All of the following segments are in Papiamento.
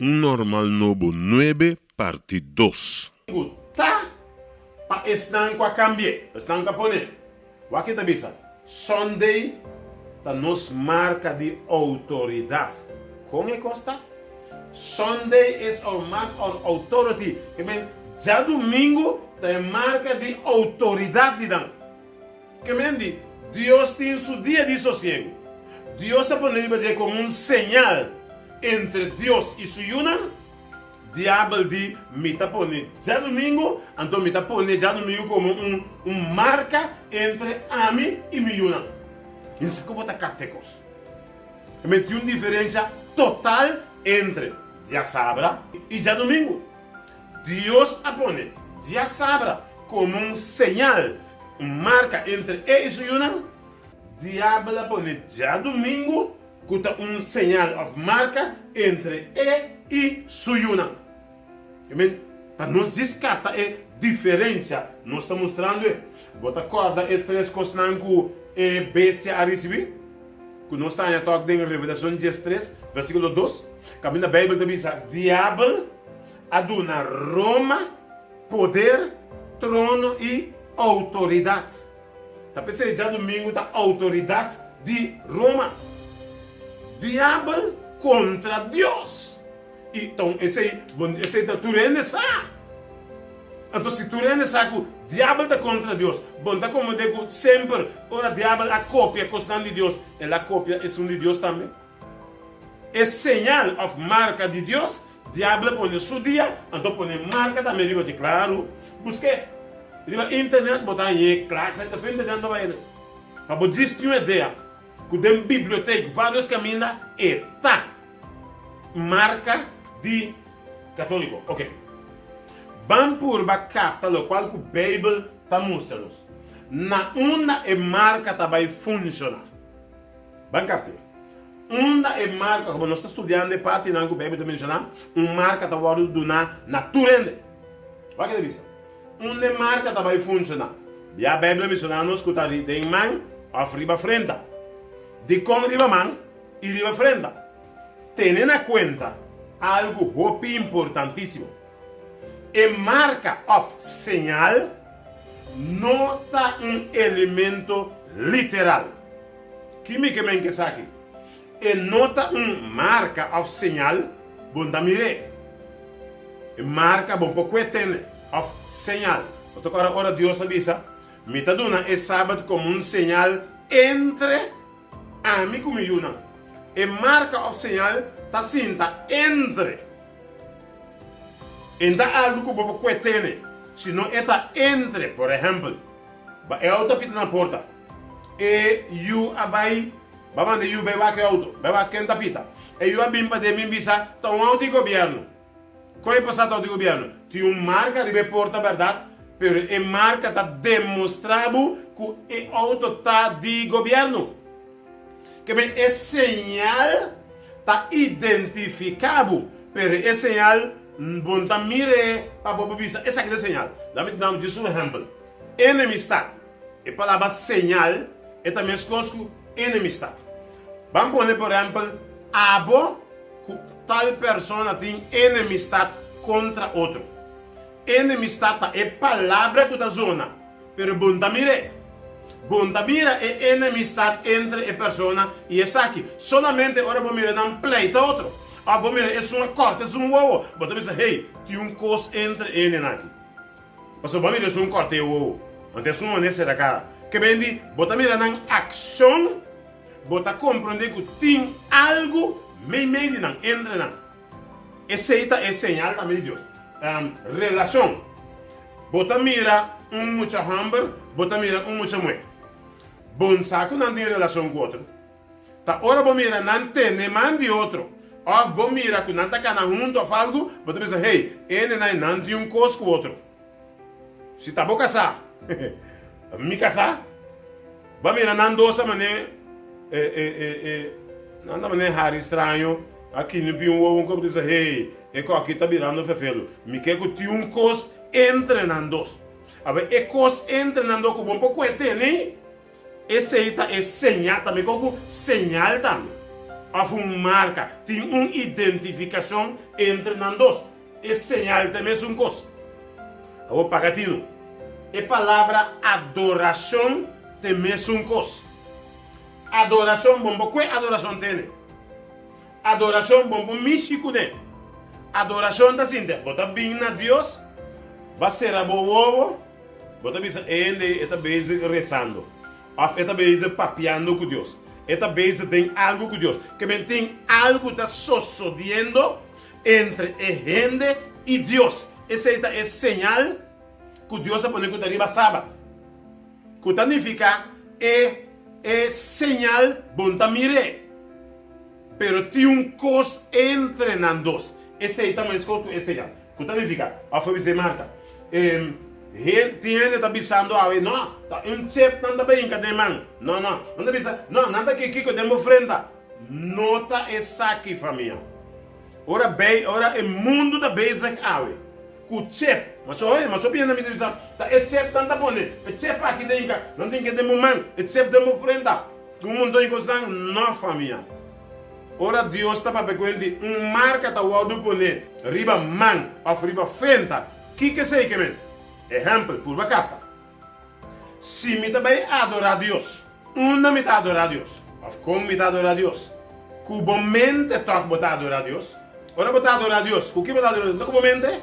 Un Normal Nobo nuebe parti dos. Ku ta pa esnan ku a kambi'é, esnan ku a pon'é. Wak e ta bisa, Sunday ta nos marka di outoridat. Kon e kos ta? Sunday is our mark of authority. Ke men, djadumingu ta e marka di outoridat di nan. Ke men di, Dios tin su dia di sosiegu. Dios a pone riba dje komo un señal entre Dios i su yunan. Diabel di, Mi ta pone djadumingu, anto mi ta pone djadumingu komo un un marka entre ami i mi yunan. Mi sa ku bo ta kapta e kos. Ke men tin un diferensha total entre djasabra i djadumingu. Dios a pone djasabra komo un señal, un marka entre e i su yunan. Diabel a pone djadumingu ku ta un señal òf marka entre e i su yunan. I men, pa nos djis kapta e diferensha, nos ta mustrando e. Bo ta kòrda e tres kosnan ku e bestia a risibí? Ku nos ta haña tòg den Revelashon diestres, versíkulo dos, kaminda Beibel ta bisa, Diabel a duna Roma poder, trono i outoridat. Ta p'esei djadumingu ta outoridat di Roma. Diabel kontra Dios. I ta un esei, bon esei ta tur hende sa. Anto si tur hende sa ku diabel ta kontra Dios, bon ta komprendé ku semper ora diabel a kopia kosnan di Dios, el a kopia esun di Dios tambe. E señal òf marka di Dios, diabel a pone su dia, anto pone marka tambe riba dje. Klaru, busk'é riba internet, bo ta hañ'é kla, kla ta frente den bo baina. Pa bo djis tin un idea ku den bibliotek vários kaminda e ta marka di katóliko. Oke, ban purba kapta lokual ku Beibel ta mustra nos. Na unda e marka ta bai funshoná? Ban kapte. Unda e marka, komo nos ta studiando e partinan ku Beibel ta menshoná, un marka ta wòrdu duná na tur hende. Wak e ta bisa. Unda e marka ta bai funshoná? Bia Beibel a menshoná nos ku ta den man òf riba frenta. Dikon riba man i riba frenta? Tene na kuenta algu hopi importantísimo. E marka òf señal no ta un elemento literal. Ki mi ke men k'esaki? E no ta un marka òf señal bo ta mir'é. E marka bo por kue tene òf señal. Bo ta kòrda ora Dios a bisa, Mi ta duna e Sabat komo un señal entre ami ku mi yunan. E marka òf señal ta sinta entre. E no ta algu ku bo por kue tene, sino e ta entre. Por ehèmpel, ba e outo a pita na porta. E yu a bai, ba manda e yu bai wak e outo, bai wak ken ta pita. E yu a bin pa den bin bisa, ta un outo di gobièrnu. Kon e pasa ta outo di gobièrnu? Tin un marka riba e porta bèrdat, pero e marka ta demostrá bo ku e outo ta di gobièrnu. Ke men e señal ta identifiká bo, pero e señal bo no ta mir'é pa bo por bisa esaki ta e señal. Dame duna bo djis un ehèmpel. Enemistat. E palabra señal e ta meskos ku enemistat. Ban pone por ehèmpel abo ku tal persona tin enemistat kontra otro. Enemistat ta e palabra ku ta zona, pero bo no ta mir'é. Bo no ta mira e enemistat entre e persona i esaki. Solamente ora bo mira nan pleita otro òf bo mira esun a kòrta esun wowo, bo ta bisa, hey, tin un kos entre e hendenan aki. Pasobra bo a mira esun kòrta e wowo, anto esun manera sera kara. Ke bendi, bo ta mira nan akshon, bo ta komprondé ku tin algu meimei di nan, entre nan. Esei ta e señal tambe di Dios. Relashon. Bo ta mira un mucha hòmber, bo ta mira un mucha muhé. Bon sa ku nan tin relashon ku otro. Ta ora bo mira nan tene man di otro òf bo mira ku nan ta kana huntu òf algu, bo ta bisa, Hey, ene nan i nan tin un kos ku otro. Si ta bo kasá, mi kasá, bo a mira nan dos a manera e, e, e, e, nan ta manera hari straño, a kinipi un wowo un kos, bo ta bisa, Hey, e kòki ta birando fefelu. Mi ke ku tin un kos entre nan dos. Awe, e kos entre nan dos ku bo no por kue tene, Esei ta e señal tambe, kon ku señal tambe. òf un marka. Tin un identifikashon entre nan dos. E señal ta e mesun kos. Awor paga tinu. E palabra adorashon ta e mesun kos. Adorashon, bon bo kue adorashon tene. Adorashon, bon bo mishi kuné. Adorashon ta sinti, bo ta bin na Dios, bo a sera bo wowo, bo ta bisa e hende ei e ta bezig resando òf e ta bezig papiando ku Dios, e ta bezig den algu ku Dios. Ke men tin algu ta sosodiendo entre e hende i Dios. Esei ta e señal ku Dios a pone ku ta riba Sabat. Ku ta nifiká e e señal bon ta mir'é. Pero tin un kos entre nan dos. Esei ta meskos ku e señal. Ku ta nifiká? Òf a bisa e marka. E tin hende ta bisando awe, No, ta un chep nan ta bay hinka den man. No, no. Nan ta bisa, No, nan ta ke kiko den bo frenta. No ta esaki, famia. Ora bay, ora e mundu ta bezig awe ku chep, masha oye, masha hopi hende mi ta bisa, ta e chep nan ta pone, e chep aki den ka, nan tin ke den bo man, e chep den bo frenta, ku un monton di kosnan, no famia. Ora Dios ta papia ku hende, un marka ta wòrdu pone riba man òf riba frenta, kiko esei ke men? Ehèmpel, purba kapta. Si mi ta bai adorá Dios, unda mi ta adorá Dios? Òf kon mi ta adorá Dios? Ku bo mente tòg bo ta adorá Dios? Ora bo ta adorá Dios, ku ki bo ta adorá Dios? No ku bo mente?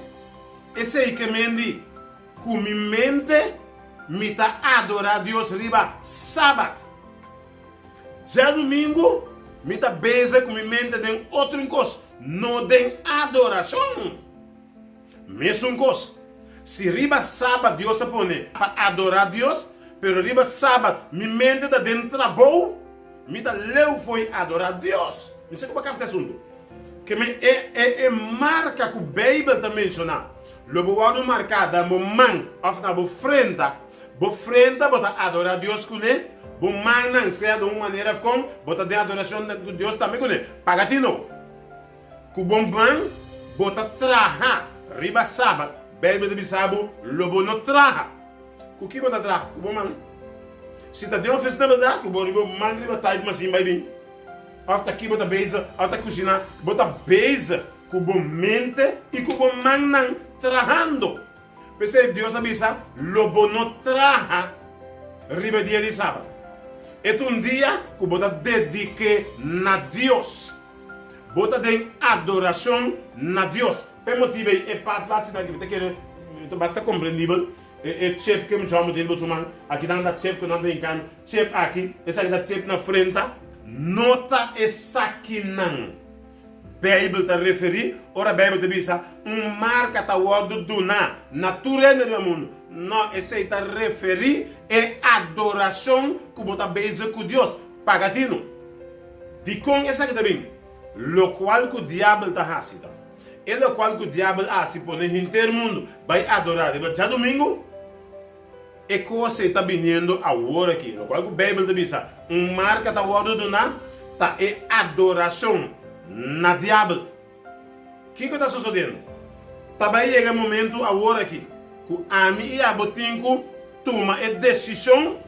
Esei ke men di, ku mi mente mi ta adorá Dios riba Sabat. Djadumingu mi ta bezig ku mi mente den otro kos, no den adorashon. Mesun kos, si riba Sabat Dios a pone pa adorá Dios, pero riba Sabat mi mente ta den trabou, mi ta leu fo'i adorá Dios. Mi sa ku bo a kapta e asuntu. Ke men e e e marka ku Beibel ta menshoná lo bo wòrdu marká den bo man òf na bo frenta. Bo frenta bo ta adorá Dios kuné, bo mannan sea den un manera òf kon, bo ta den adorashon ku Dios tambe kuné. Paga tino. Ku bon man bo ta traha riba Sabat. Beibel ta bisa bo, Lo bo no traha. Ku ki bo ta traha? Ku bo man. Si ta den ofisina bo ta traha, ku bo riba man riba type machine bai bin. Òf ta ki bo ta bezig, òf ta kushiná, bo ta bezig ku bo mente i ku bo mannan trahando. P'esei Dios a bisa, Lo bo no traha riba e dia di Sabat. E ta un dia ku bo ta dedik'é na Dios. Bo ta den adorashon na Dios. P'e motibu ei e part laatste aki mi ta kere ta basta komprendibel. E e chep ke mucha hòmber tin riba su man. Aki nan ta chep ku nan ta hinkan chep aki. Esaki ta chep na frenta. No ta esakinan Beibel ta referí ora Beibel ta bisa un marka ta wòrdu duná na tur hende riba mundu. No, esei ta referí e adorashon ku bo ta bezig ku Dios. Paga tinu. Dikon esaki ta bin? Lokual ku diabel ta hasi ta e lokual ku diabel a hasi pone henter mundu bai adorá riba djadumingu. E kos ei ta biniendo awor aki. Lokual ku Beibel ta bisa un marka ta wòrdu duná ta e adorashon na diabel. Kiko ta sosodiendo? Ta bai yega e momentu awor aki ku ami i abo tin ku tuma e desishon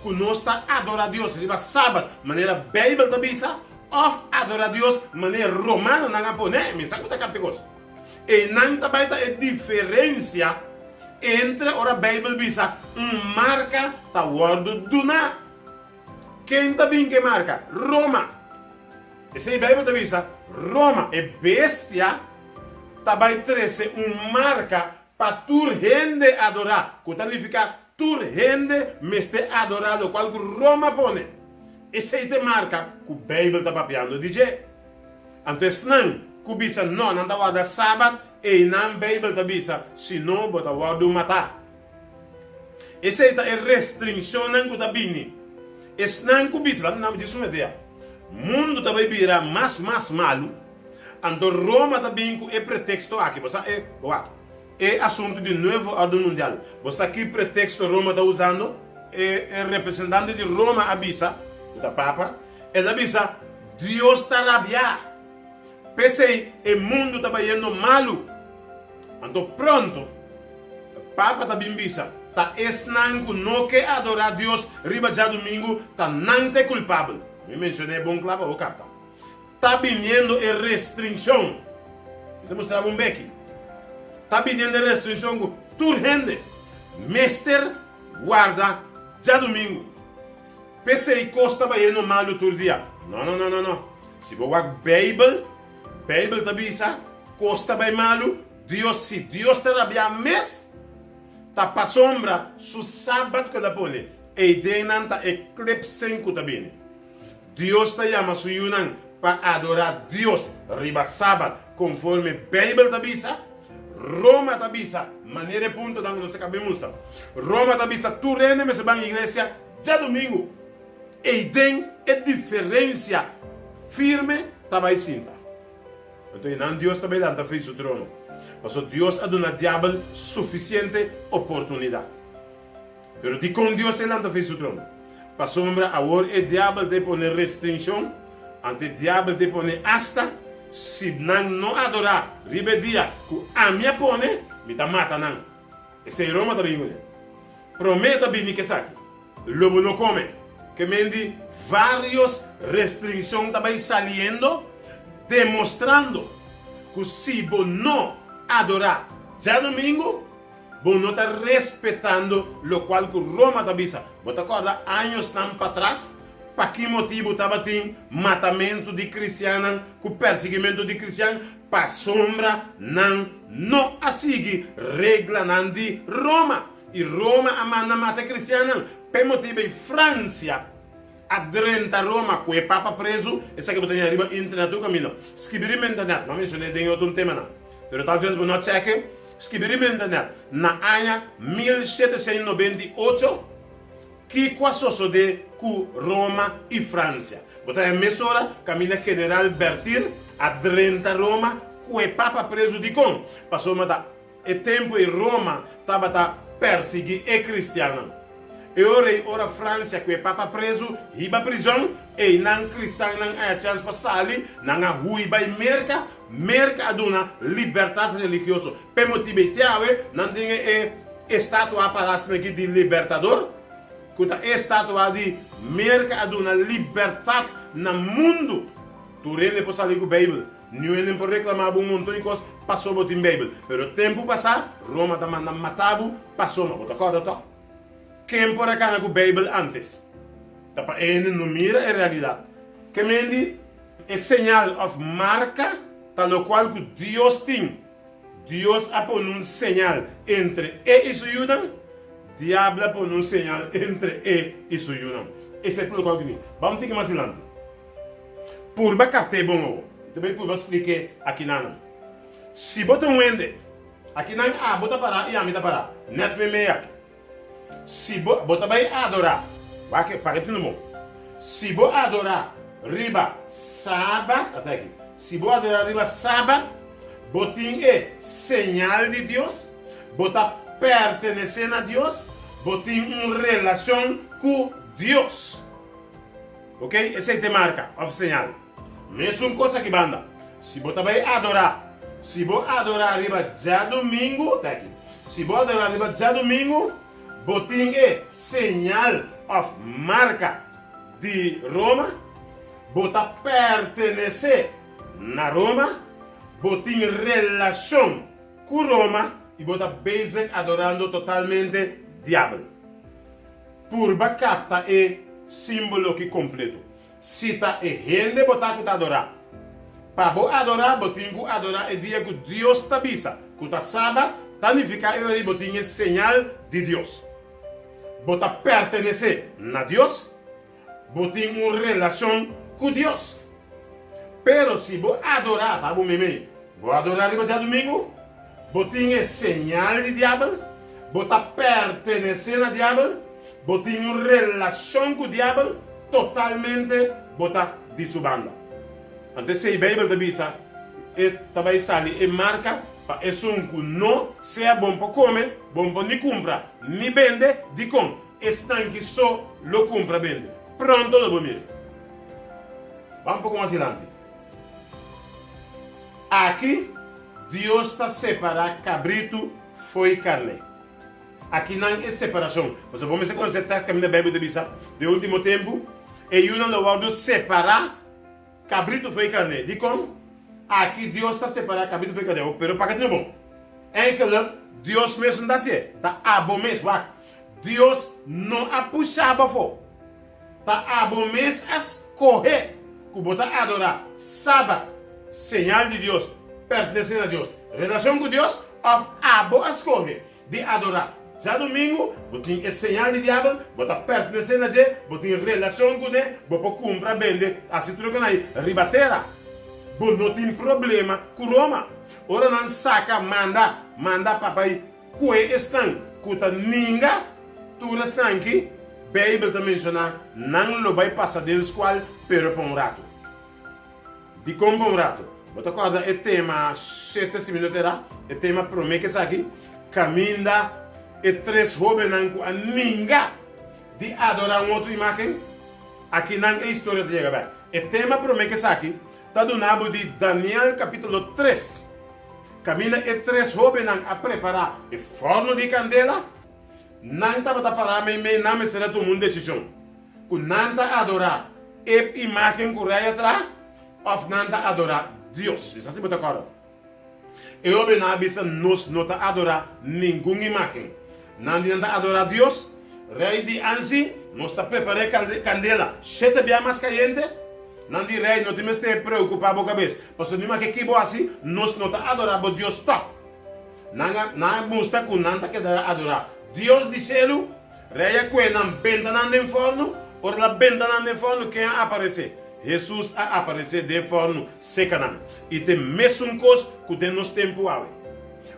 ku nos ta adorá Dios riba Sabat manera Beibel ta bisa òf adorá Dios manera romanonan a pone. Mi sa ku ta kapta e kos. Einan ta bai ta e diferensia entre ora Beibel bisa un marka ta wòrdu duná. Ken ta bin ku e marka? Roma. Esei Beibel ta bisa, Roma, e bestia, ta bai trese un marka pa tur hende adorá, ku ta nifiká tur hende mester adorá lokual ku Roma pone. Esei ta e marka ku Beibel ta papiando di dje. Anto esnan ku bisa no, nan ta warda Sabat, einan Beibel ta bisa, si no bo ta wòrdu matá. Esei ta e restringshonnan ku ta bini. Esnan ku bisa, laat mi duna un idea, mundu ta bai bira mas mas malu, anto Roma ta bin ku e preteksto aki, bo sa e, bo wak, e asuntu di nuevo orden mundial, bo sa ki preteksto Roma ta usando? E e representante di Roma a bisa, ku ta papa, el a bisa, Dios ta rabiá, p'esei e mundu ta bayendo malu. Anto pronto Papa ta bin bisa, Ta esnan ku no ke adorá Dios riba djadumingu ta nan ta e kulpabel. Mi menshon'é bon kla pa bo kapta. Ta biniendo e restrinshon. Mi ta mustra bo un beki. Ta biniendo e restrinshon ku tur hende mester warda djadumingu. P'esei kos ta bayendo malu tur dia. No, no, no, no, no. Si bo wak Beibel, Beibel ta bisa kos ta bai malu, Dios, si Dios ta rabiá mes, ta pasobra su Sabat ku el a pone. Ei den nan ta e klipsen ku ta bini. Dios ta yama su yunan pa adorá Dios riba Sabat konforme Beibel ta bisa. Roma ta bisa, manera e puntonan ku nos a kaba di mustra. Roma ta bisa tur hende mester ban iglesia djadumingu. Ei den e diferensia firme ta bai sinta. Anto einan Dios ta bai lanta fei su trono, pasobra Dios a duna diabel sufisiente oportunidat. Pero dikon Dios e lanta fei su trono? Pasobra awor e diabel ta e pone restrinshon, anto e diabel ta e pone asta, si nan no adorá riba e dia ku ami a pone, mi ta mata nan. Esei Roma ta bini kuné. Promé ta bini ku esaki, Lo bo no kome. Ke men di vários restrinshon ta bai saliendo, demostrando ku si bo no adorá djadumingu, Bo no ta respetando locual cu Roma ta bisa. Bo ta corda añosnan patras pa ki motibu tabatin matamento di cristiannan cu persiguimento di cristian? Pasobra nan no a sigui reglanan di Roma. Y Roma a manda mata e cristiannan. P'e motibu ey Francia a drenta Roma cu e papa prezu. Esaki bo ta haña riba internet tur caminda. Skibi riba internet. Mi a mencion'e den e otro temanan. Pero tal ves bo no a cheke. Skibi riba internet, Na aña 1798, kiko a sosodé ku Roma i Fransia? Bo ta haña mesora kaminda General Bertil a drenta Roma ku e Papa prezu. Dikon? Pasobra ta e tempu ei Roma tabata persiguí e kristiannan. E ora ei ora Fransia ku e Papa prezu hiba prizòn, einan kristannan a haña chèns pa sali, nan a hui bai Merka. Merka a duna libertat religioso. P'e motibu ei te awe nan tin e estatua parasna aki di Libertador, ku ta e estatua di Merka a duna libertat na mundu. Tur hende por sali ku Beibel. Niun hende por reklamá bo un monton di kos pasobra bo tin Beibel. Pero tempu pasá Roma ta manda mata bo pasobra bo ta kòrda tòg. Ken por a kana ku Beibel ántes? Ta pa e hende no mira e realidat. Ke mendi e señal òf marka ta lokual ku Dios tin. Dios a pone un señal entre e i su yunan, Diabel a pone un señal entre e i su yunan. Esei ta lokual ku tin. Ban un tiki mas dilanti. Purba kapt'é bon awor. Mi ta bai purba splik'é akinanan. Si bo ta un hende, akinan abo ta pará i ami ta pará, nèt meimei aki. Si bo, bo ta bai adorá, wak, paga tinu bon. Si bo adorá riba Sabat, ata aki, si bo adorá riba Sabat, bo tin e señal di Dios, bo ta pertenesé na Dios, bo tin un relashon ku Dios. Ok, esei ta e marka òf señal. Mesun kos aki banda. Si bo ta bai adorá, si bo adorá riba djadumingu, ta aki, si bo adorá riba djadumingu, bo tin e señal òf marka di Roma, bo ta pertenesé na Roma, bo tin relashon ku Roma i bo ta bezig adorando totalmente diabel. Purba kapta e símbolo ki kompleto. Si ta e hende bo ta ku ta adorá. Pa bo adorá, bo tin ku adorá e dia ku Dios ta bisa ku ta Sabat, ta nifiká e ora ei bo tin e señal di Dios. Bo ta pertenesé na Dios, bo tin un relashon ku Dios. Pero si bo adorá ta bo meimei, bo adorá riba djadumingu, bo tin e señal di diabel, bo ta pertenesé na diabel, Bo tin un relashon ku Diabel, totalmente bo ta di su banda. Anto esei Beibel ta bisa, e ta bai sali e marka pa esun ku no sea bon pa kome, bon pa ni kumpra ni bende, dikon? Esnan ki so lo kumpra bende. Pronto lo bo mira. Ban poko mas dilanti. Aki Dios ta separá kabritu fo'i karné. Akinan e separashon. Pasobra bo mester konosé tèks kaminda Beibel ta bisa, Den último tempu, e yunan lo wòrdu separá. Kabritu fo'i karné. Dikon? Aki Dios ta separá kabritu fo'i karné. Pero pakete no bon. Eigenlijk, Dios mes no ta hasié. Ta abo mes. Wak, Dios no a pusha bo afó. Ta abo mes a skohe ku bo ta adorá Sabat, señal di Dios, pertenesé na Dios, relashon ku Dios, òf abo a skohe di adorá djadumingu, bo tin e señal di diabel, bo ta pertenesé na dje, bo tin relashon kuné, bo por kumpra, bende, hasi tur loke nan ei riba tera. Bo no tin problema ku Roma. Ora nan saka, manda, manda pa bai Kue esnan ku ta ninga tur esnan ki Beibel ta menshoná, nan lo bai pasa den skual, pero pa un ratu. Dikon pa un ratu? Bo ta kòrda e tema shete si mi no ta erá, e tema promé ku esaki, kaminda e tres hóbennan ku a ninga di adorá un otro imágen? Akinan e historia ta yega bèk. E tema promé ku esaki ta duna bo di Daniel kapítulo tres. Kaminda e tres hóbennan a prepará e fòrnu di kandela, nan tabata pará meimei, nan mester a tuma un desishon, ku nan ta adorá e imágen ku rei a traha òf nan ta adorá Dios. Mi sa si bo ta kòrda. E hóbennan a bisa, Nos no ta adorá ningun imágen. Nan di nan ta adorá Dios. Rei di ansi, Nos ta prepará e kandela shete bia mas kayente. Nan di, Rei, no tin mester preokupá bo kabes, pasobra ni make ki bo hasi, nos no ta adorá bo Dios tòg. Nan a nan a mustra ku nan ta keda adorá Dios di shelu. Rei a kue nan benta nan den fòrnu. Ora el a benta nan den fòrnu, ken a aparesé? Hesus a aparesé den fòrnu seka nan. I ta e mesun kos ku den nos tempu awe.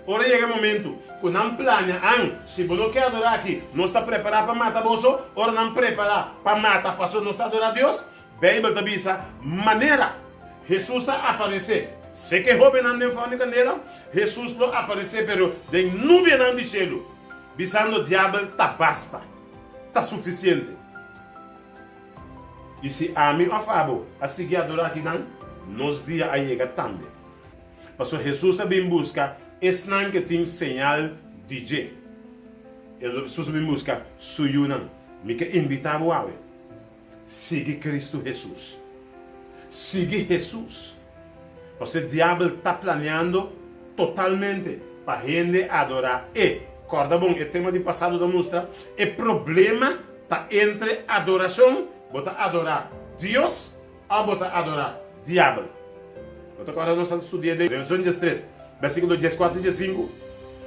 Ora yega e momentu ku nan plania, An, si bo no ke adorá aki, nos ta prepará pa mata boso. Ora nan prepará pa mata pasobra nos ta adorá Dios, Beibel ta bisa, Manera Hesus a aparesé seka e hóbennan den fòrnu di kandela, Hesus lo aparesé pero den nubianan di shelu, bisando diabel ta basta, ta sufisiente. I si ami òf abo a sigui adorá akinan, nos dia a yega tambe. Pasobra Hesus a bin buska esnan ke tin señal di dje. Hesus a bin buska su yunan. Mi ke invitá bo awe. Sigui Cristo Hesus. Sigui Hesus. Pasobra e diabel ta planeando totalmente pa hende adora e. Corda bon, e tema di pasado ta mustra e problema ta entre adoracion, bo ta adora Dios of bo ta adora diabel. Bo ta corda nos a studia den Revelacion 13, versiculo 14 y 15,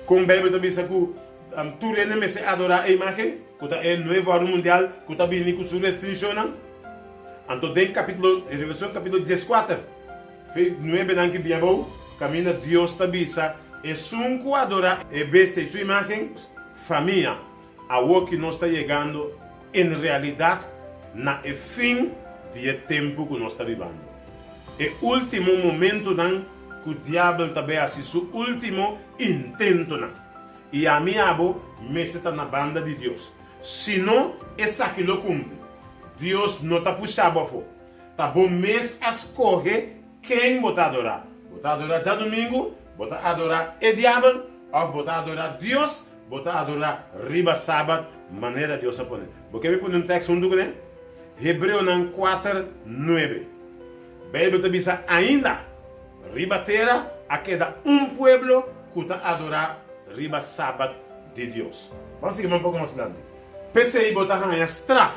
con Bijbel ta bisa cu Tur hende mester adorá e imágen, ku ta e Nuevo Orden Mundial ku ta bini ku su restrinshonnan. Anto den kapítulo, Revelashon kapítulo dieskuater, fe nuebenan ki bin abou, kaminda Dios ta bisa, Esun ku adorá e bestia i su imágen, famia, awor ki nos ta yegando en realidat na e fin di e tempu ku nos ta bibando. E último momentunan ku Diabel ta bai hasi su último intentonan. I ami abo mester ta na banda di Dios. Si no, esaki lo kumpli. Dios no ta pusha bo afó. Ta bo mes a skohe ken bo ta adorá. Bo ta adorá djadumingu, bo ta adorá e diabel, òf bo ta adorá Dios, bo ta adorá riba sabat manera Dios a pone. Bo ke mi pone un tèks huntu kuné? Hebreonan kuater, nuebe. Beibel ta bisa ainda, Riba tera a keda un pueblo ku ta adorá riba sabat di Dios. Ban sigui un poko mas dilanti. P'esei bo ta haña straf,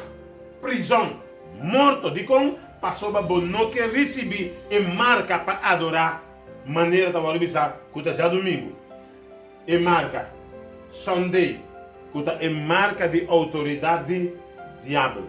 prizòn, morto. Dikon? Pasobra bo no ke risibí e marka pa adorá manera ta wòrdu bisá ku ta djadumingu. E marka, Sunday, ku ta e marka di outoridat di Diabel.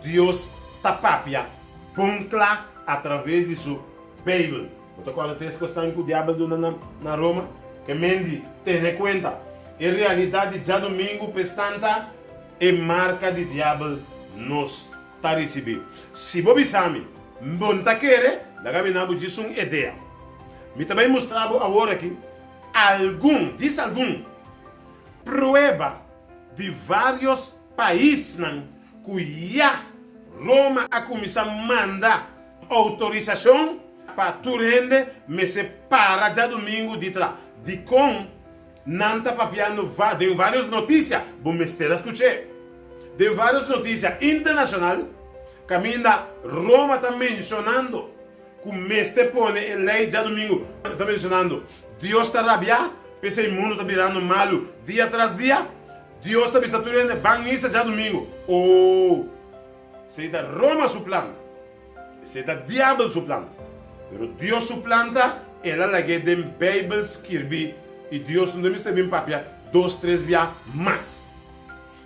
Dios ta papia bon kla atraves di su Beibel. Bo ta kòrda tres kosnan ku Diabel duna na na Roma? Ke men di tene kuenta e realidat di djadumingu p'esnan ta e marka di Diabel nos ta risibí. Si bo bisa mi, Bo no ta kere, laga mi na bo djis un idea. Mi ta bai mustra bo awor aki algun, djis algun, prueba di vários paisnan ku ya Roma a kuminsá manda outorisashon pa tur hende mester para djadumingu di tra. Dikon nan ta papiando den vários notisia? Bo mester a skuch'é. Den vários notisia internashonal kaminda Roma ta menshonando. ku mester pone e lei djadumingu ta menshonando. Dios ta rabiá p'esei mundu ta birando malu dia tras dia? Dios ta bisa tur hende ban misa djadumingu. Oh! Esei ta Roma su plan. Esei ta diabel su plan. Pero Dios su plan ta, el a lag'é den Beibel skirbí i Dios no ta mester bin papia dos tres bia mas.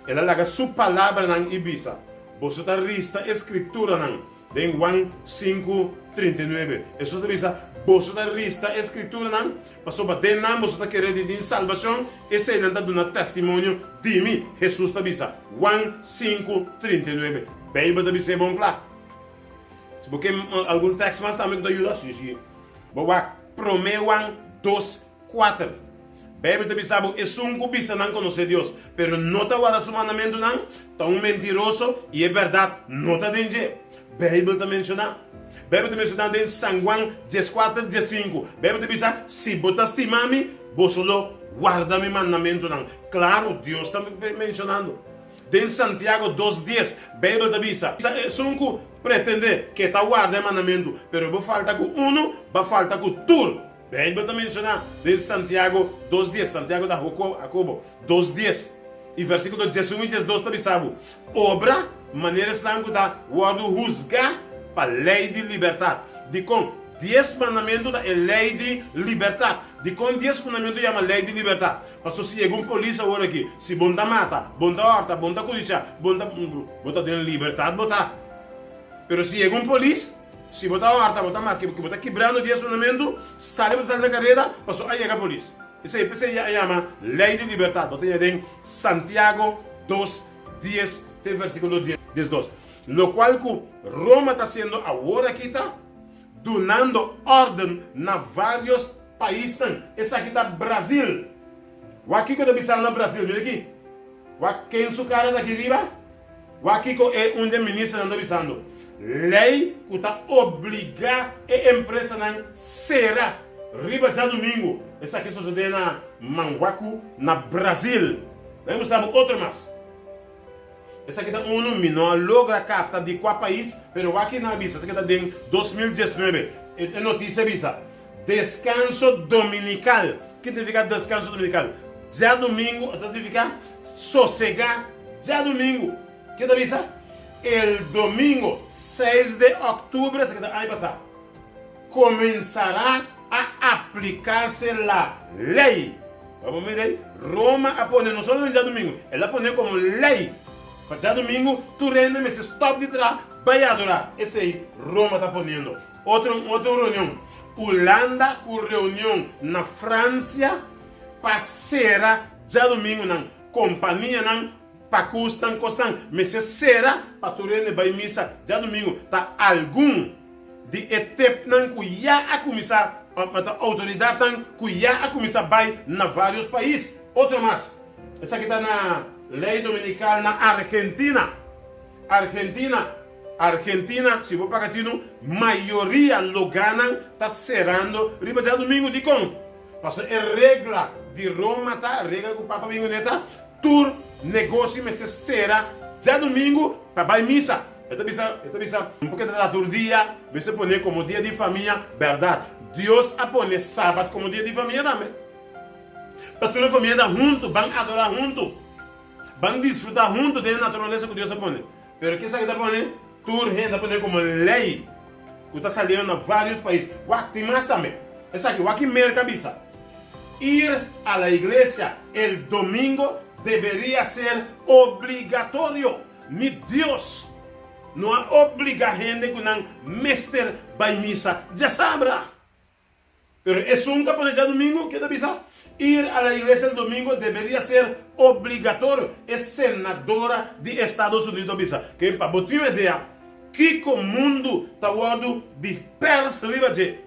El a laga su palabranan i bisa, Boso ta rista e Skrituranan. Den Juan sinku, 39, Hesus ta bisa, Boso ta rista e Skrituranan, pasobra den nan boso ta kere di tin salbashon, eseinan ta duna testimonio di mi, Hesus ta bisa. Juan sinku, 39. Beibel ta bis'é bon kla. Si bo ke algun tèks mas tambe ku ta yuda, si, si. Bo wak Promé Juan dos, Kuater. Beibel ta bisa bo, Esun ku bisa nan konosé Dios, pero no ta warda su mandamentunan, ta un mentiroso i e bèrdat no ta den dje. Beibel ta menshoná. Beibel ta menshoná den San Juan dieskuater, diesinku. Beibel ta bisa, Si bo ta stima mi, boso lo warda mi mandamentunan. Klaru, Dios ta menshonando. Den Santiago dos dies, Beibel ta bisa, Esun ku pretendé ke ta warda e mandamentu, pero bo falta ku unu, bo falta ku tur. Beibel ta menshoná den Santiago dos dies, Santiago ta Hakobo dos dies, i versíkulo 11 i 12 ta bisa bo, Obra manera esnan ku ta wòrdu husgá pa lei di libertat. Dikon Dies Mandamentu ta e lei di libertat? Dikon Dies Mandamentu yama lei di libertat? Pasobra si yega un polis awor aki, si bo no ta mata, bo no ta hòrta, bo no ta kudishá, bo no ta, bo ta den libertat bo ta. Pero si yega un polis, Si bo ta horta, bo ta maske ku bo ta kibrando Dies Mandamentu, sali bo ta sali na kareda, pasobra a yega polis. Esei p'esei a yama Lei di Libertat. Bo ta haña den Santiago dos, dies te versíkulo 12. Lokual ku Roma ta hasiendo awor aki ta dunando órden na vários paisnan. Esaki ta Brazil. Wak kiko ta bisa na Brazil. Mira aki. Wak ken su kara ta aki riba. Wak kiko e un dje ministernan ta bisando, Lei ku ta obligá e empresanan sera riba djadumingu. Esaki sosodé na Manguacu na Brazil. Laga mustra bo otro mas. Esaki ta unu mi no a logra kapta di kua pais, pero wak kinan a bisa, esaki ta den 2019. E notisia bisa, Deskanso dominikal. Ki ta nifiká deskanso dominikal? Djadumingu ta nifiká sosegá djadumingu. Ke ta bisa? El domingo seis de òktubre, esaki ta aña pasá, komensará a aplikarse la lei. Bo mira ei, Roma a pone no solamente djadumingu, el a pone komo lei pa djadumingu tur hende mester stòp di traha bai adorá. Esei Roma ta poniendo. Otro otro reunion. Hulanda ku reunion na Francia pa sera djadumingunan. Kompanianan, pakusnan, kosnan mester sera pa tur hende bai misa djadumingu. Ta algun di e tepnan ku ya a kuminsá, ta outoridatnan ku ya a kuminsá bai na vários pais. Otro mas, esaki ta na lei dominikal na Argentina. Argentina. Argentina, si bo paga tinu, mayoria logánan ta serando riba djadumingu. Dikon? Pasobra e regla di Roma ta, regla ku Papa bin kuné ta, tur negoshi mester sera djadumingu pa bai misa. E ta bisa, e ta bisa, no por keda ta tur dia, mester pone komo dia di famia. Bèrdat, Dios a pone sabat komo dia di famia tambe. Pa tur e famia ta huntu, ban adorá huntu, ban disfrutá huntu den e naturalesa ku Dios a pone. Pero kisa ki ta pone? Tur hende ta pone komo lei ku ta saliendo na varios pais. Wak, tin mas tambe. Esaki, wak ki Merka a bisa, Ir a la iglesia el domingo deberia ser obligatorio. Ni Dios no a obliga hende ku nan mester bai misa djasabra. Pero esun ta pone djadumingu, ke ta bisa? Ir a la iglesia el domingo deberia ser obligatorio, e senadora di Estados Unido a bisa. Ke pa bo tin un idea kiko mundu ta wordu di pers riba dje.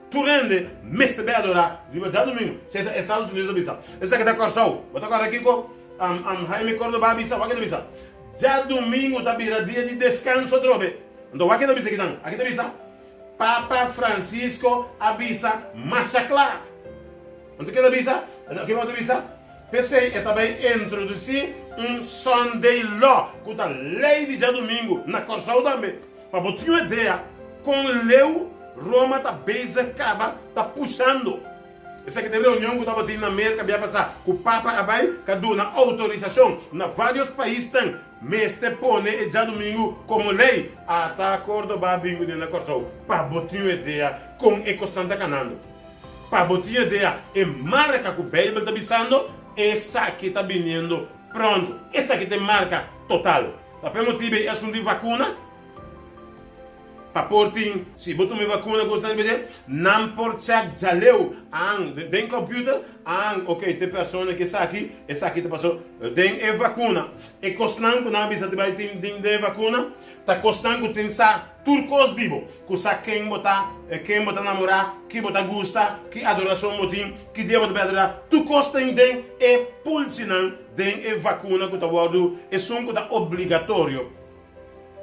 Tur hende mester bay adora riba djadumingu. Esei ta Estados Unidos a bisa. Esaki ta Kòrsou. Bo ta kòrda kiko Jaime Cordoba a bisa? Wak e ta bisa, Djadumingu ta bira dia di deskanso atrobe. Anto wak e ta bisa kinan? Aki ta bisa. Papa Francisco a bisa masha kla. Anto ke ta bisa? Anto ke ta bisa? P'esei e ta bai introdusí un Sunday Law, ku ta lei di djadumingu na Kòrsou tambe. Pa bo tin un idea kon leu. Roma ta bezig kaba, ta pushando. Esaki ta e reunion ku tabatin na Merka bia pasá ku Papa a bai ka duna outorisashon na vários paisnan mester pone e djadumingu komo lei. Ata Cordoba a bin kuné na Kòrsou pa bo tin un idea kon e kosnan ta kanando. Pa bo tin idea e marka ku Beibel ta bisando esaki ta biniendo pronto. Esaki ta e marka total. Ta p'e motibu ei esun di vakuna. Pa por tin, si bo tuma e vakuna ku esnan bede, nan por chèk djaleu an den kòmpiuter, an ok te persona ke esaki, esaki ta pasó den e vakuna. E kosnan ku nan a bisa ta bai tin den e vakuna ta kosnan ku tin sa tur kos di bo, ku sa ken bo ta, ken bo ta namorá, ki bo ta gusta, ki adorashon bo tin, ki dia bo ta bai adorá, tur kos tin den e pulsinan den e vakuna ku ta wòrdu esun ku ta obligatorio.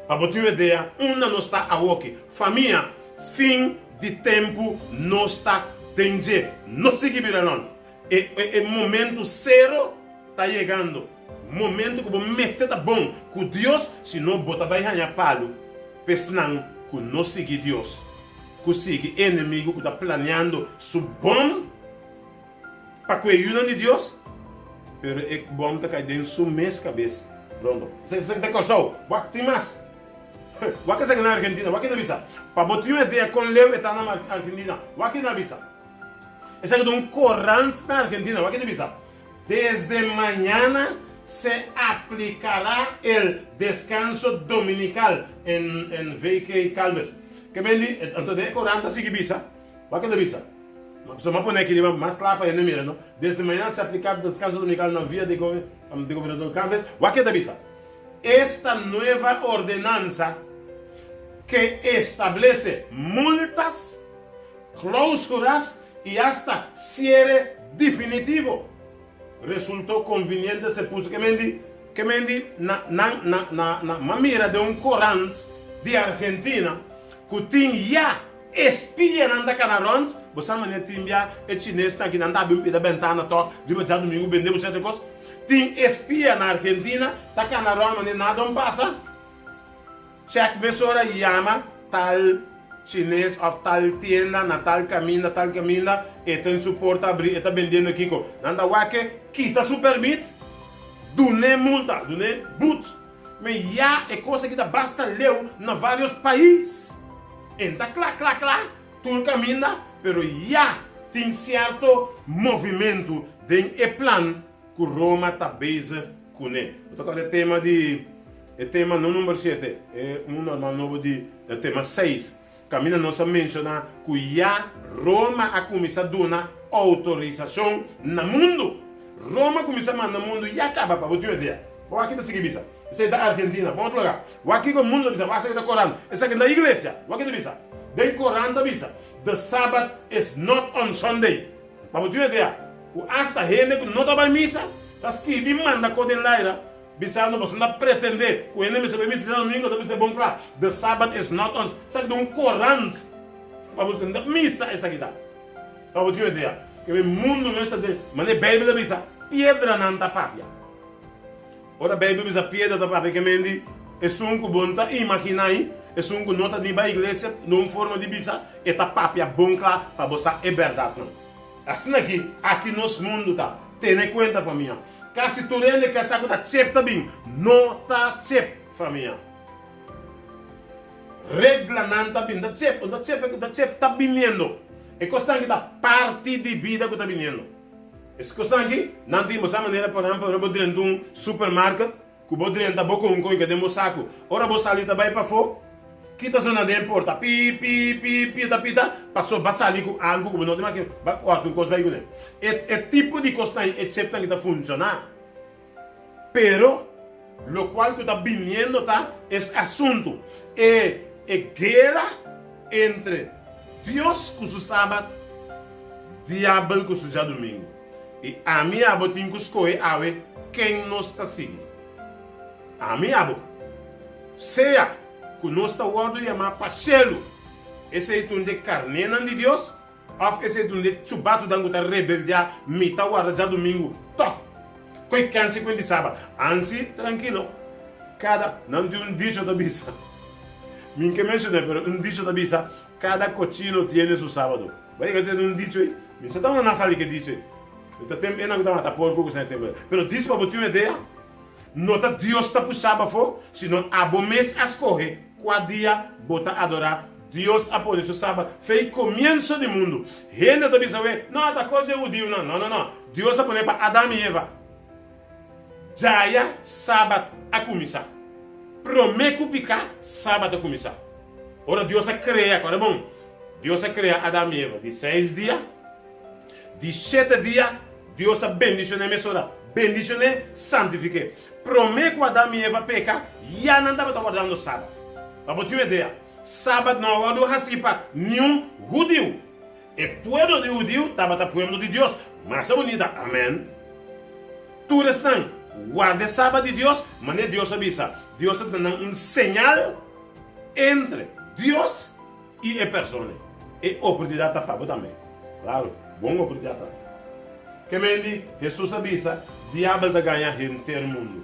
Pa bo tin un idea unda nos ta awoki, famia, fin di tempu nos ta den dje. No sigui bira rond. E e momento sero ta yegando. Momento ku bo mester ta bon ku Dios, si no bo ta bai haña palu p'esnan ku no sigui Dios, ku sigui e enemigu ku ta planeando su bom. Pa ku e yunan di Dios, pero e bom ta kai den su mes kabes rondo. Esaki ta Kòrsou. Wak, tin mas. Wak esaki na Argentina. Wak e na bisa. Pa bo tin un idea kon leu e ta na Argentina, wak e na bisa. Esaki ta un korant na Argentina. Wak e na bisa. Desde mañana se aplicará el descanso dominical en en VG Calves. Ke men di, anto den e korant ta sigui bisa. Wak e ta bisa. So m'a pone aki riba mas kla pa hende mira, no? Desde mañana se aplica descanso dominical na via de de Gobernador Calves. Wak e ta bisa. Esta nueva ordenanza que establece multas, clausuras y hasta cierre definitivo resultó conveniente se puso ke men di ke men di na nan na na na m'a mira den un corant di Argentina cu tin ya Espianan ta kana rònt, bo sa manera tin bia e chinesnan aki nan ta habri un pida bentana tòg riba djadumingu bende bo sierto kos. Tin espia na Argentina ta kana rònt manera nada un pasa. Chèk mesora yama tal chines òf tal tienda na tal kaminda tal kaminda e ten su porta abrí e ta bendiendo kiko. Nan ta wak e kita su pèrmit, dun'é multa, dun'é but. Me ya e kos aki ta basta leu na varios pais. E ta kla kla kla tur kaminda, pero ya tin sierto movimentu den e plan ku Roma ta bezig kuné. Bo ta kòrda e tema di e tema no number shete, e un normal nobo di e tema seis, kaminda nos a menshoná ku ya Roma a kuminsá duna outorisashon na mundu. Roma kuminsá manda mundu ya kaba pa bo tin un idea. Bo aki ta sigui bisa, Esei ta Argentina. Bon otro lugá. Wak kiko mundu ta bisa. Wak esaki ta Koran. Esaki ta iglesia. Wak ki ta bisa. Den Koran ta bisa, The Sabbath is not on Sunday. Pa bo tin un idea ku asta hende ku no ta bai misa ta skibi manda kos den laira bisando boso ta pretende ku hende mester bai misa djadomingo ta bisa bon kla, The Sabbath is not on Esaki ta un korant pa bo ta misa esaki ta. Pa bo tin un idea ku e mundu mes ta den manera Beibel ta bisa piedranan ta papia. Ora Beibel bisa piedra ta papia ke men di esun ku bo no ta imaginá i esun ku no ta ni bai iglesia na un forma di bisa e ta papia bon kla pa bo sa e bèrdatnan. Asina ki aki nos mundu ta. Tene kuenta famia. Kasi tur hende ke sa ku ta chep ta bin. No ta chep famia. Reglanan ta bin. Ta chep, ta chep, ta chep ta biniendo. E kosnan ki ta parti di bida ku ta biniendo. Es kosnan aki, nan tin bo sa manera, por ehempel, ora bo drenta un supermarket, ku bo drenta bo ku un koinka den bo saku, ora bo sali ta bai pafó, kita zona den porta, pi, pi, pi, pi, ta pita, paso ba sali ku algu ku bo no ta imagina, ba kòrta un kos bai kuné. E e tipo di kosnan ei, e chipnan ki ta funshoná. Pero, lokual ku ta biniendo ta es asuntu, e e guera entre Dios ku su Sabat, diabel ku su djadumingu. I ami abo tin ku skohe awe ken nos ta sigui. Ami abo. Sea ku nos ta wòrdu yamá pa shelu, esei ta un dje karnénan di Dios, Of esei ta un de chubatunan ku ta rebeldiá mi ta warda djadumingu tòg koe kènsi kuenti saba. Ansi trankilo kada nan tin un dicho ta bisa mi ke menshoné pero un dicho ta bisa. Cada cochino tiene su sábado. Bo a yega tende un dicho ei? Mi sa tabata na sali ku e dicho ei. Mi ta temp ena ku ta mata porko ku esnan e tempu ei. Pero djis pa bo tin un idea, no ta Dios ta pusha bo afó, sino abo mes a skohe kua dia bo ta adorá. Dios a pone su sabat fei komienso di mundu. Hende ta bisa awe, No, ta kos di e hudiunan. No, no, no. Dios a pone pa Adam i Eva. Djaya sabat a kuminsá. Promé ku piká, sabat a kuminsá. Ora Dios a krea, kòrda bon, Dios a krea Adam i Eva di seis dia, di shete dia Dios a bendishoné mesora, bendishoné, santifik'é. Promé ku Adam i Eva peka, ya nan tabata wardando sabat. Pa bo tin un idea, sabat no a wòrdu hasí pa niun hudiu. E pueblo di hudiu tabata pueblo di Dios. Masha bunita, amen. Tur esnan ku warda e sabat di Dios, manera Dios a bisa, Dios a duna nan un señal entre Dios i e persona. E oportunidat ta pa bo tambe. Klaro, bon oportunidat ta. Ke men di Hesus a bisa, Diabel ta gaña henter mundu.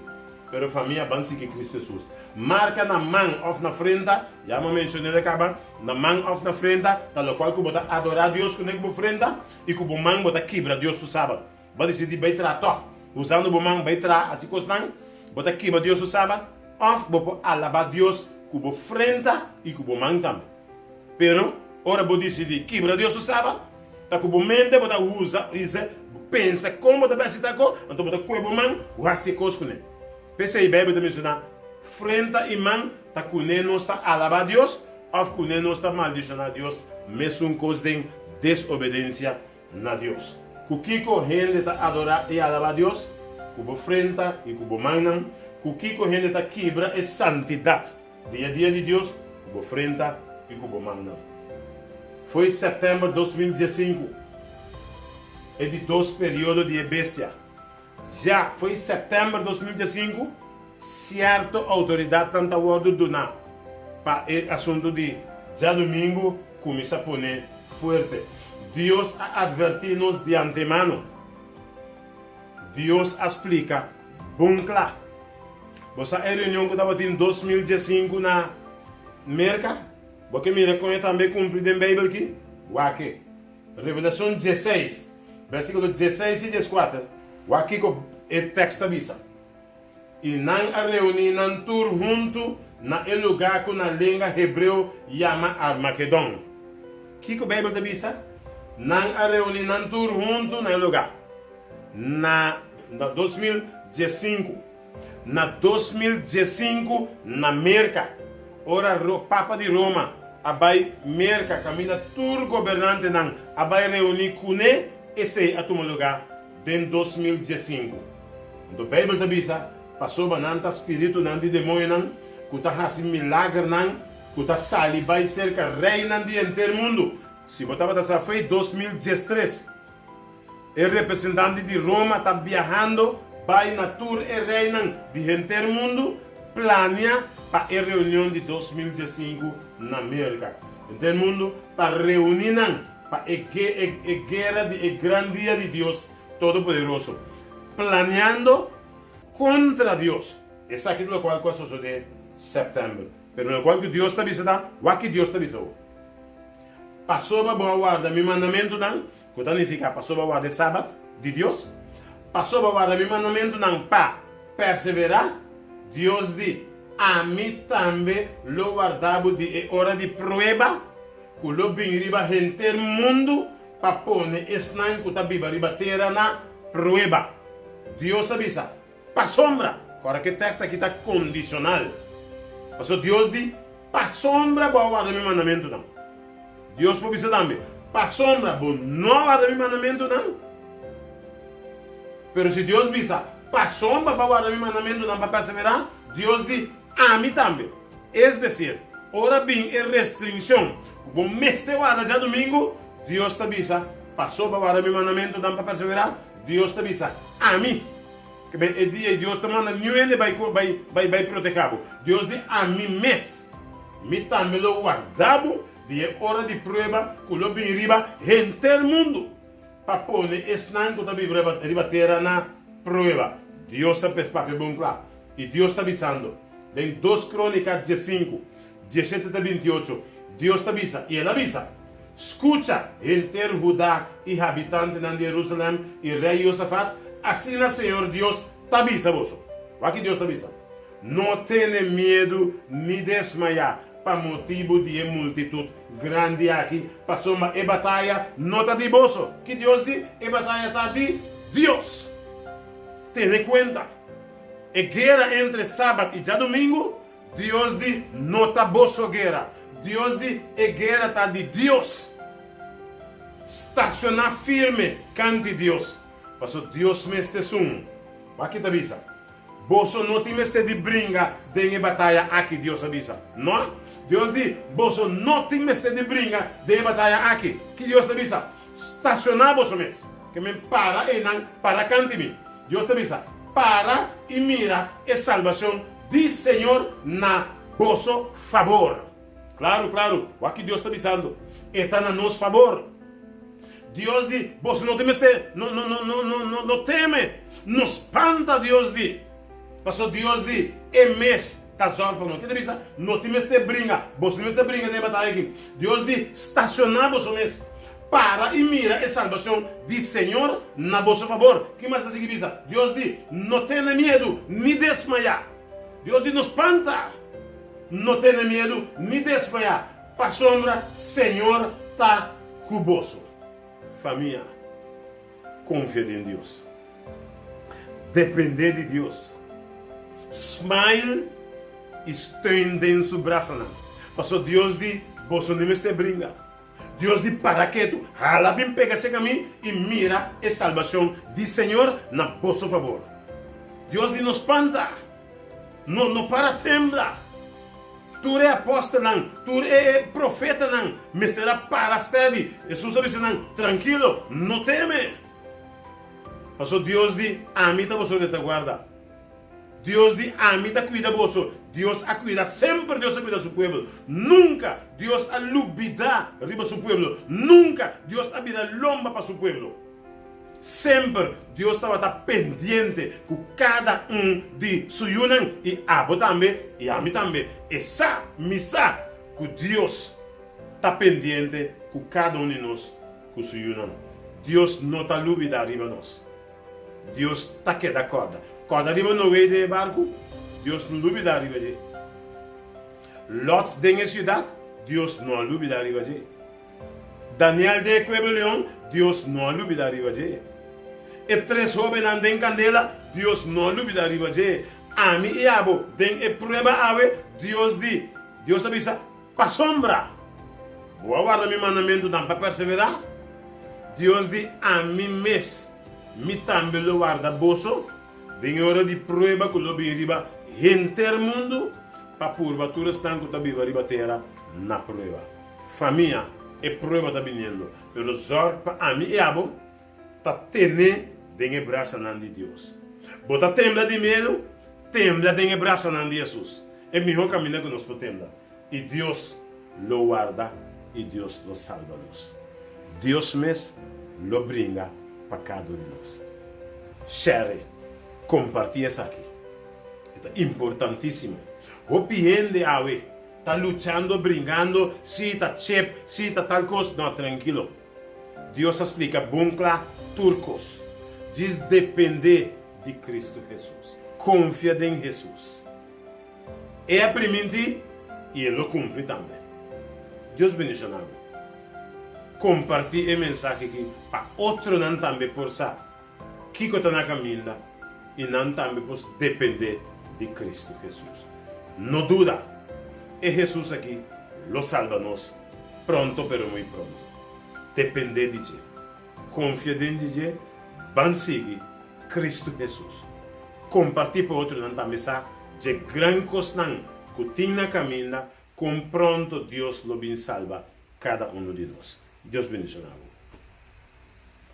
Pero famia ban sigui Cristo Hesus. Marca na man of na frenta, ya mi a mencion'el e caba, na man of na frenta ta locual cu bo ta adora Dios cune cu bo frenta y cu bo man bo ta kibra Dios su Sabat. Bo a dicidi bay traha toch, usando bo man bay traha haci cosnan, bo ta kibra Dios su Sabat of bo por alaba Dios cu bo frenta y cu bo man tambe. Pero ora bo dicidi kibra Dios su Sabat, ta cu bo mente bo ta usa, pensa con bo ta bay haci ta co, anto bo ta coge bo man haci e cos cune. P'esei Beibel ta menshoná, Frenta i man ta kuné nos ta alabá Dios òf kuné nos ta maldishoná Dios, mesun kos den desobedensia na Dios. Ku kiko hende ta adorá i alabá Dios? Ku bo frenta i ku bo mannan. Ku kiko hende ta kibra e santidat di e dia di Dios? Ku bo frenta i ku bo mannan. Fo'i sèptèmber 2015, e di dos periodo di e bestia. Ya fo'i sèptèmber 2015, sierto outoridatnan ta wòrdu duná pa e asuntu di djadumingu kuminsá pone fuerte. Dios a atvertí nos di antemano. Dios a splika bon kla. Bo sa e reunion ku tabatin 2015 na Merka? Bo ke mira kon e tambe kumpli den Beibel ki? Wak e. Revelashon dieseis, bèrsikulo dieseis i dieskuater, wak kiko e tèks ta bisa, I nan a reuní nan tur huntu na e lugá ku na lenga hebreo yama Armagedon. Kiko Beibel ta bisa? Nan a reuní nan tur huntu na e lugá. Na 2015. Na 2015 na Merka, ora Papa di Roma a bai Merka kaminda tur gobernantenan a bai reuní kuné, esei a tuma lugá den 2015. Anto Beibel ta bisa, Pasobra nan ta spiritunan di demoñonan ku ta hasi milagernan ku ta sali bai serka reinan di henter mundu. Si bo tabata sa fei 2013, E representante di Roma ta biahando bai na tur e reinan di henter mundu plania pa e reunion di 2015 na Merka. Henter mundu pa reuni nan pa e e guera di e gran dia di Dios Todopoderoso, planeando kontra Dios. Esaki ta lokual ku a sosodé sèptèmber. Pero lokual ku Dios ta bisa ta, wak ki Dios ta bisa bo. Pasobra bo a warda mi mandamentunan, Ku ta nifiká pasobra warda e Sabat di Dios? Pasobra warda mi mandamentunan pa perseverá? Dios di, Ami tambe lo warda bo di e ora di prueba ku lo bin riba henter mundu pa pone esnan ku ta biba riba tera na prueba. Dios a bisa, Pasobra! Kòrda ku e tèks aki ta kondishonal. Pasobra Dios di, Pasobra bo a warda mi mandamentunan. Dios por bisa tambe, Pasobra bo no a warda mi mandamentunan. Pero si Dios bisa, Pasobra bo a warda mi mandamentunan pa perseverá, Dios di, Ami tambe. Es desir, ora bin e restringshon ku bo mester warda djadumingu, Dios ta bisa, Pasobra bo a warda mi mandamentunan pa perseverá, Dios ta bisa, Ami. Ke ben e dia ei Dios ta manda niun hende bai bai bai bai protegá bo. Dios di, Ami mes. Mi tambe lo warda bo di e ora di prueba ku lo bin riba henter mundu, pa pone esnan ku ta biba riba riba tera na prueba. Dios a papia bon kla. I Dios ta bisando den Dos Kronika diesinku, diesshete te bintiocho. Dios ta bisa, i el a bisa, Skucha, henter Hudá i habitantenan di Herusalèm i rei Yosafat, asina señor Dios ta bisa boso. Wak ki Dios ta bisa, No tene miedu ni desmayá pa motibu di e multitut grandi aki, pasobra e bataya no ta di boso. Ki Dios di? E bataya ta di Dios. Tene kuenta, e guera entre sabat i djadumingu Dios di no ta boso guera. Dios di e guera ta di Dios. Staciona firme canti Dios, paso Dios mes t'esun. Wak ki ta bisa. Boso no tin mester di bringa den e bataya aki, Dios a bisa. No. Dios di, boso no tin mester di bringa den e bataya aki. Ki Dios ta bisa? Staciona boso mes. Ke men para einan, para kanti mi. Dios ta bisa, Para i mira e salbacion di Señor na boso fabor. Claro, claro, wak ki Dios ta bisando. E ta na nos fabor. Dios di, boso no tin mester, no, no, no, no, no, no, no teme. No spanta, Dios di. Paso Dios di, E mes ta zorg pa nos. Ke ta bisa? No tin mester bringa. Boso no mester bringa den e bataya aki. Dios di, Staciona boso mes. Para i mira e salbacion di Señor na boso fabor. Ki mas ta sigui bisa? Dios di, No tene miedu, ni desmaya. Dios di, No spanta. No tene miedu, ni desmaya, pasobra Señor ta ku boso. Famia, konfia den Dios. Dependé di Dios. Smile i steun den su brasanan. Pasobra Dios di, Boso no mester bringa. Dios di para ketu, hala bin pega serka mi i mira e salbashon di Señor na boso fabor. Dios di no spanta, no no para tembla. Tur e apòstelnan, tur e profetanan mester a para steady. Hesus a bisa nan, Trankilo, no teme. Pasobra Dios di, Ami ta boso retaguarda. Dios di ami ta cuida boso. Dios a cuida, semper Dios a cuida su pueblo. Nunca Dios a lubida riba su pueblo. Nunca Dios a bira lomba pa su pueblo. Semper Dios tabata pendiente cu cada un di su yunan y abo tambe y ami tambe. E sa, mi sa cu Dios ta pendiente cu cada un di nos cu su yunan. Dios no ta lubida riba nos. Dios ta keda kòrda. Kòrda riba Noé den e barku? Dios no lubidá riba dje. Lòt den e siudat? Dios no a lubidá riba dje. Daniel den e kueba leon? Dios no a lubidá riba dje. E tres hóbennan den kandela? Dios no a lubidá riba dje. Ami i abo den e prueba awe? Dios di. Dios a bisa, Pasobra bo a warda mi mandamentunan pa perseverá, Dios di ami mes, mi tambe lo warda boso den e ora di prueba ku lo bini riba henter mundu pa purba tur esnan ku ta biba riba tera na prueba. Famia, e prueba ta biniendo, pero zòrg pa ami i abo ta tene den e brasanan di Dios. Bo ta tembla di miedu? Tembla den e brasanan di Hesus. E mihó kaminda ku nos por tembla. I Dios lo warda i Dios lo salba nos. Dios mes lo bringa pa kada un di nos. Share, kompartí esaki. E ta importantísimo. Hopi hende awe ta luchando, bringando, si ta chep, si ta tal kos. No, trankilo. Dios a splika bon kla tur kos. Djis dependé di Kristu Hesus. Konfia den Hesus. E a primintí i e lo kumpli tambe. Dios bendishoná bo. Kompartí e mensahe aki pa otronan tambe por sa kiko ta na kaminda i nan tambe por dependé di Kristu Hesus. No duda, e Hesus aki lo salba nos pronto pero muy pronto. Dependé di dje. Konfia den di dje, ban sigui Kristu Hesus. Kompartí pa otronan tambe sa dje gran kosnan ku tin na kaminda kon pronto Dios lo bin salba kada unu di nos. Dios bendishoná bo.